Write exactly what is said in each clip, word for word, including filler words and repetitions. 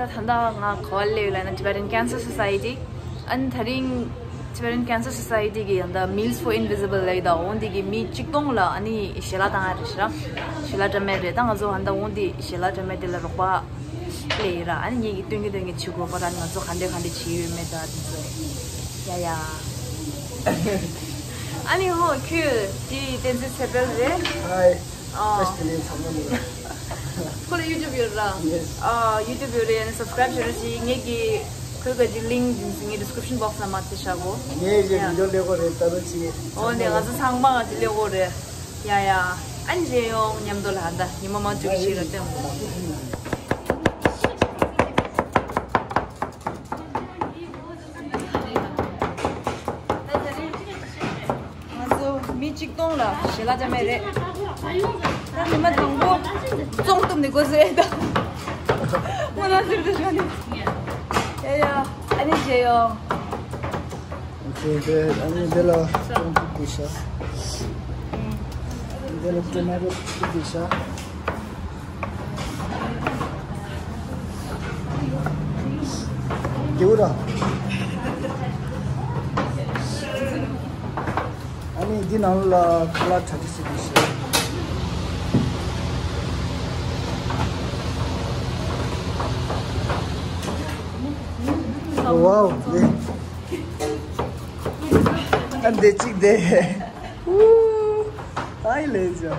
ད་ལྟ་ང་ག་པར་སླེབས་ཡོད་ལབ་ན་Tibetan Cancer Society། ཨ་ནི་ད་རིང་Tibetan Cancer Society གི་ཡང་ད་Meals for Invisible ལབ་ཡོད་ད། འོ་འདི་གི་མི་གཅིག་སྟོང་ལ་ཨ་ནི་ཞལ་ལག་བཏང་ཡ་རེད་ཤག་ཞལ་ལག་སྤྲད་མེད་རེད། ད་ང་ཚོ་ཨ་ད་འོ་འདི་ཞལ་ལག་སྤྲད་མེད་དེ་ལ་རོགས་པ་སླེབས་ཡོད་ར། ཨ་ནི་ངེད་ཀྱི་སྟོན་གྱི་སྟོན་གྱི་བྱེད་དགོས་པ་ར། ང་ཚོ་ག་འདྲས་ག་འདྲས་བྱེད་ཡོད་མེད་ད་དེ་ཚོ། ཡ་ཡ། ཨ་ནི་ཧོ་ཁྱོད་དེ་བསྟན་འཛིན་ཚེ་འཕེལ་རེད། Hi། ཨ། བཀྲ་ཤིས་བདེ་ལེགས་ཚང་མ་ལ། ཁོ་ལ་YouTube ཡོད་ར། Yes། ཨ། YouTube ཡོད་རེད། ཨ་ནི་subscribe བྱེད་རོགས་གྱིས། ངེད་ཀྱི་ཁོའི་ག་ཅིག་link ངའི་description box ལ་མར་དེ་བཞག་གོ། ངས་ཡ་video ལེགས་པོ་རེད། ལྟ་རོགས་གྱིས། འོ་ནས་ང་ཚོ་ཚང་མ་ག་ཅིག་ལེགས་པོ་རེད། ཡ་ཡ། ཨ་ནི་མཇལ་ཡོང་མཉམ་དུ་ལ། ད་ཉི་མ་མ་འཇུག་ཤིག་ར་སྟོན། ང་ཚོ་མི་གཅིག་སྟོང་ལ་ཞལ་ལག་བཅའ་མེད་རེད། ད་ཉི་མ་དང་པོ་བཙོང་བཏུབ་ནས་འགོ་བཟོས་ད། ངོ་ན་ཟེར་དུ་ཤོག་ནི། ཡ་ཡ། ཨ་ནི་མཇལ་ཡོང་། ཨོ་ཁེ། ཨ་ནི་འདི་ལ་བཙོང་བཏུབ་དེ་ཤ། འདི་ལ་tomato བཏུབ་དེ་ཤ། རྒྱེའུ་ར། ཨ་ནི་འདི་ནང་ལ་ཁ་ལག་གྲ་སྒྲིག་བྱེད་དུས་ཤེས། ཝའོ། འདི། ཨ་འདི་གཅིག་འདི། ཨུ། ཨའི་ལེ་ཇོ།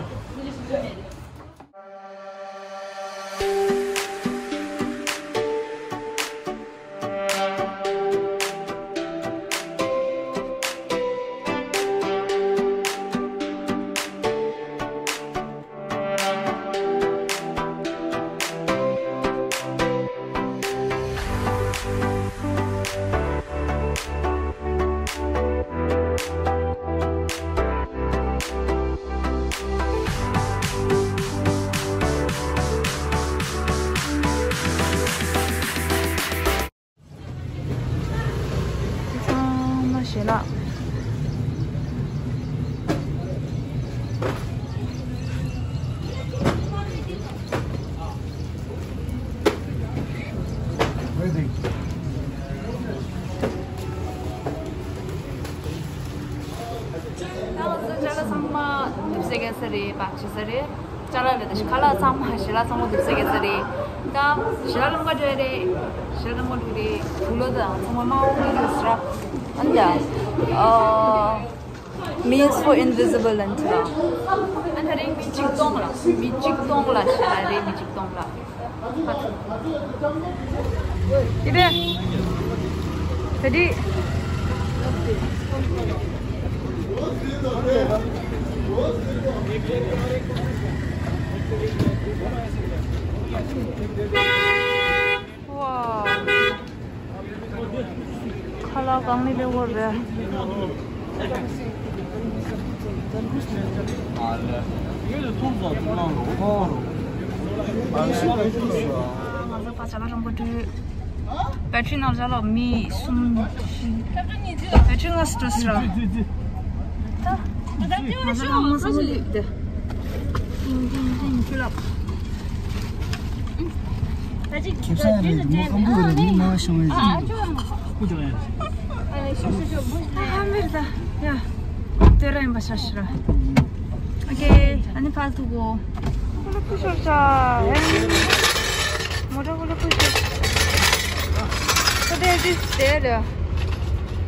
ཚང་མ་ཞལ་ལག་ད་ང་ཚོ་ཅ་ལག་ཚང་མ་འདུག་སེ་ག་ས་རེད། བག་ཆེ་ས་རེད། ཅ་ལག་རེད། ད་ཁ་ལག་ཚང་མ་ཞལ་ལག་ཚང་མ་འདུག་སེ་ག་ས་རེད། ད་ཞལ་ལག་ལམ་ཁ་འགྲོ་ཡ་རེད། ཞལ་ལག་ལམ་ཁ་འགྲོ་གི་རེད། བུ་ལོ་དང་ཚང་མ་མ་འོང་གི་རེད་ཟེར། ཨ་ནི་ཡ། ཨ། Meals for Invisible ལབ་ནི་ད། ཨ་ད་རེད། མི་གཅིག་སྟོང་ལ། མི་གཅིག་སྟོང་ལ་ཞལ་ལག་རེད། མི་གཅིག་སྟོང་ལ། དེ་རེད། དེ་རེད། ཝའོ། ཁ་ལག་གང་ནས་ལེགས་པོ་རེད། ང་ཚོ་ཕ་ཅ་ལག་རོང་པོ་སྤྲོད། བེ་ཊི་རི་ནང་ཅ་ལག་མི་གསུམ། བེ་ཊི་རི་ལྔ་སུ་སྤྲོད་ཟེར། ད་ང་ཚོ་རང་མོ་སོང་ལེ་དེ། ཏིང་ཏིང་ཏིང་ཅུ་ལག་ཁེ་ས་རེད། མོ་ཁམ་བུ་རེད། མི་མང་བྱུང་བའི་ཨ་ཧ་མེར་ད་ཡ། དེ་ར་ཡིན་པ་ཤ་ཤི་ར། ཨོ་ཁེ། ཨ་ནི་ཕ་ཐུག་གོ། ཀུ་ལུ་ཀུ་ཤོར་ཤ། མོ་ཏྲ་ཀུ་ལུ་ཀུ་ཤོར། ཁོ་དེ་དེ་དེ་རེད།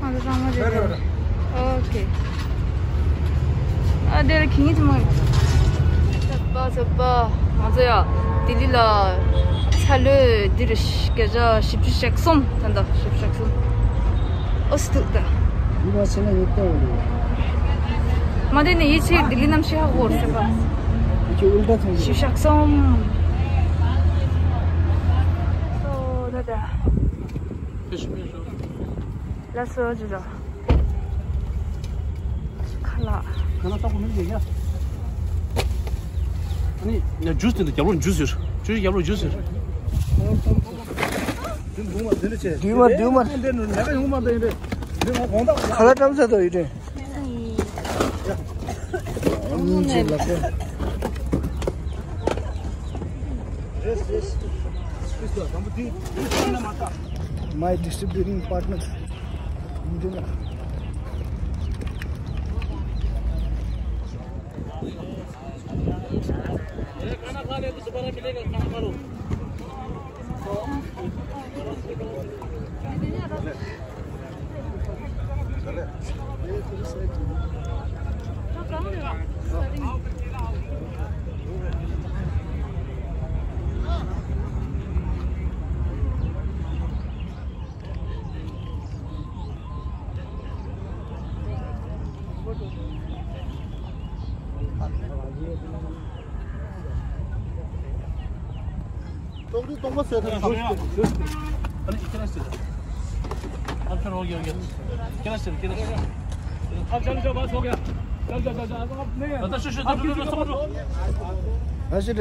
ང་ཚོ་ཚང་མ་རེད། ཨོ་ཁེ། ཨ་དེ་ལ་ཁྱི་ངན་ཅི་མ་རེད། ཚ་པ་ཚ་པ། ང་ཚོ་ཡ་ལྡི་ལི་ལ་ཚ་ལོས་འདིར་བརྒྱ་ཆ་བཞི་བཅུ་ཞེ་གསུམ། ད་ལྟ་བཞི་བཅུ་ཞེ་གསུམ། ཨོ་སི་ཐུག་ད། འདི་མ་ཕྱིན་ན་ངས་ལྟ་འོ་ལེ། མ་དེ་ནས་ཡིད་ཆེས་ལྡི་ལི་རྣམ་ཤེས་ཧ་གོ་རེད་པ། ཁྱོད་ཨུལ་ཏྲ་ཚོང་གི། བཞི་བཅུ་ཞེ་གསུམ། སོ་ད་ད། ལགས་སོ་ཇུ་ཇོ། ཁ་ལག་ཁ་ལག་ལྟ་བུ་མི་འདུག་ཡ། ཨ་ནི་ནས་ཇུས་དེ་འདུག་རྒྱབ་ལོགས་ཇུས་ཟེར། ཇུས་རྒྱབ་ལོགས་ཇུས་ཟེར། འདུས་མ་འདུས་མ། འདི་ནས་ཁ་ཡོང་མ་འདི་འདི་ནས་ཁ་ཡོང་མ་འདི་འདི་འདི་ངོ་གོང་ད། ཁ་ལག་བཀྲམ་ས་དོ་ཡོད་དེ། ཨ་ནི་ཇེ་ལགས་པ། རེས་རེས། My distributing partner. खाना खा ले तो दोबारा मिलेगा, खाना खा लो।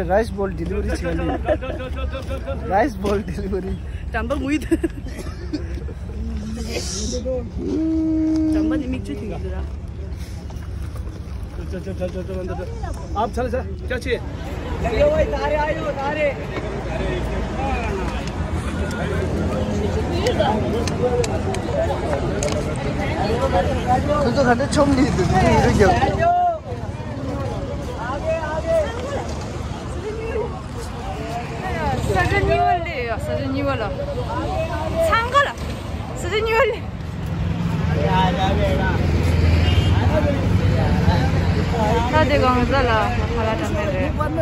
राइस बोल डिलीवरी राइस बोल डिलीवरी. ꯆꯥꯝꯕ ꯃꯨꯏꯗ. ꯆꯥꯝꯕ ꯅꯨꯃꯤꯠꯁꯨ ꯊꯤꯡꯗ꯭ꯔꯥ? आप चल जा, क्या चाहिए? ཁོ་ཚོ་ག་འདྲ་ཆོམ་ནི་འདུག་ཁོ་ཚོ་རྒྱབ། ས་ཆ་གཉིས་པ་ལས་ཡ། ས་ཆ་གཉིས་པ་ལ། འཚང་ཁ་ལ། ས་ཆ་གཉིས་པ་ལས། ད་དེ་གང་ཟ་ལ་ཁ་ལ་དྲན་པ་རེད། ཝ།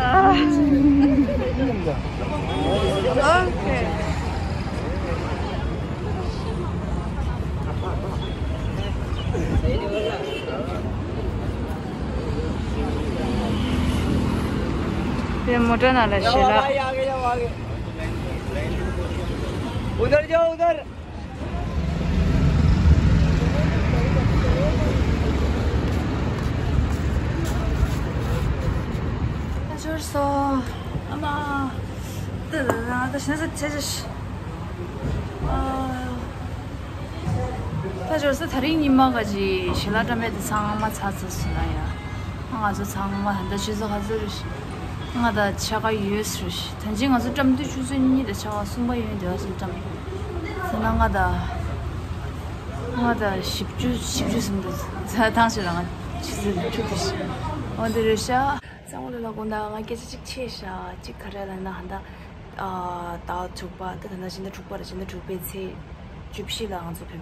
ཨོ་ཁེ། དེ་མོ་ཊ་ནང་ལ་ཞེ་ལ། उधर जाओ, उधर। འབྱོར་སོང་། ཨ་མ། ད་ད་ད་ད་ཤི་ན་ས་ཆ་ཆ་ཤི། ཨ། ད་འབྱོར་སོང་། ད་རིང་ཉི་མ་ག་ཅི་ཞལ་ལག་བཀྲམ་པའི་དེ་ཚང་མ་ཚར་ཚར་སོང་ན་ཡ། ང་ཚོ་ཚང་མ་ད་ཆུ་ཚོད་ག་ཚོད་རེད་ཤི། ང་ད་ཆ་ག་ཡོད་སུ་རེད་ཤི། ད་ཅི་ང་ཚོ་བཀྲམ་དུས་ཆུ་ཚོད་གཉིས་དང་ཆ་ག་གསུམ་པ་ཡོད་འདི་བ་སུ་བཀྲམ། ཟེར་ན་ང་ད། ང་ད་བཞི་བཅུ་བཞི་བཅུ་ཟིན་འདུག་ད་ཐང་ཞིག་རང་ཆུ་ཚོད་བཅུ་དེ་ཤི། འོ་འདི་རེད་ཤ། གཙང་བོ་ལ་ལ་དགོངས་དག་ང་སྐད་ཆ་གཅིག་ཆེ་ཤ་གཅིག་ག་རེ་ལ་ན་ཧ་ད། ཨ། ཟླ་དྲུག་པ་ད་ད་ན་ཕྱི་ཟླ་དྲུག་པ་ར་ཕྱི་ཟླ་དྲུག་པའི་ཚེས་བཅུ་བཞི་ལ་ང་ཚོ་བོད་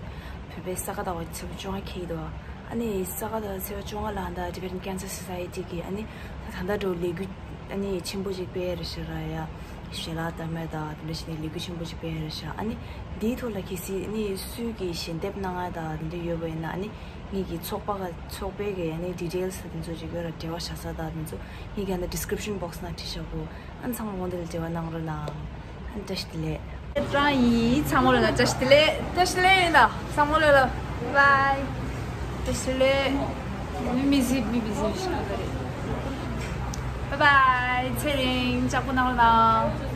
བོད་པའི་ས་ག་ཟླ་བ་ཚེས་བཅོ་ལྔ་འཁེལ་འདུག་ཨ་ནི་ས་ག་ཟླ་བ་ཚེས་བཅོ་ལྔ་ལ་ད་Tibetan Cancer Society གི་ཨ་ནི་ད་ད་ལྟ་འགྲོ་ལས་འགུལ་ཨ་ནི་ཆེན་པོ་ཅིག་སྤེལ་རེད་ཤི་ར་ཡ། ཞལ་ལག་བཀྲམ་པ་དང་དེ་འདྲ་བྱས་ནས་ལས་འགུལ་ཆེན་པོ་ཅིག་སྤེལ་རེད་ཤག་ཨ་ནི་འདིའི་ཐོག་ལ་གལ་སྲིད་ཨ་ནི་སུས་ཀྱི་ཞལ་འདེབས་གནང་ཡ་དང་དེ་འདྲ་ཡོད་པ་ཡིན་ན་ཨ་ནི་ངེད་ཀྱི་ཚོགས་པ་ག་ཚོགས་པའི་གི་ཨ་ནི་details དེ་ཚོ་ཅིག་ཡོད་ར། འབྲེལ་བ་བྱ་ས་དང་དེ་ཚོ་ངེད་ཀྱི་ཨ་ནི་description box ནང་བྲིས་བཞག་གོ་ཨ་ནི་ཚང་མ་འོང་དེ་ལ་འབྲེལ་བ་གནང་རོགས་གནང་། ཨ་ནི་བཀྲ་ཤིས་བདེ་ལེགས། ཀྲང་ཡིན། ཚང་མ་ལ་ན་བཀྲ་ཤིས་བདེ་ལེགས། བཀྲ་ཤིས་བདེ་ལེགས་ཡིན་ད། ཚང་མ་ལ་ལ་bye bye། བཀྲ་ཤིས་བདེ་ལེགས། མི་མི་ཟིབ་མི་མི་ཟིབ་ཤ་རེད། bye bye། ཚེ་རིང་ལྕགས་པོ་གནང་རོགས་གནང་།